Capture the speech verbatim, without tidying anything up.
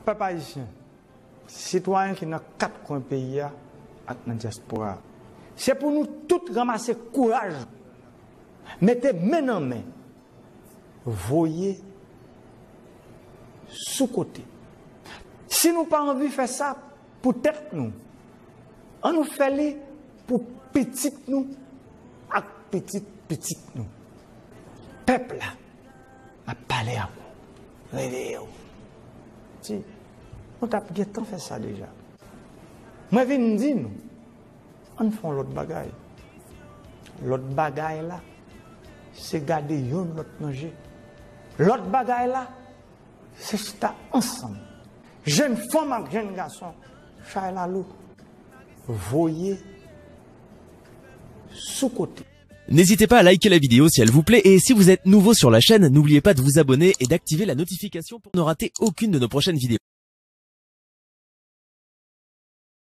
Pèp ayisyen, sitwayen ki nan kat kwen peyi a ak nan dyaspora a, se pou nou tout ranmase kouraj, mete men nan men, voye sou kote. Si nou pa anvi fè sa pou tèt nou, an nou fè li pou pitit nou ak pitit pitit nou. Pèp la, m ap pale ak ou. Reveye w. Si nou t ap gentan fè sa deja. Mwen vin di nou, ann fè yon lòt bagay. Lòt bagay la, se gade youn lòt nan je. Lòt bagay la, se chita ansanm. Jèn fanm ak jèn gason, chay la lou. Voye sou kote. N'hésitez pas à liker la vidéo si elle vous plaît et si vous êtes nouveau sur la chaîne, n'oubliez pas de vous abonner et d'activer la notification pour ne rater aucune de nos prochaines vidéos.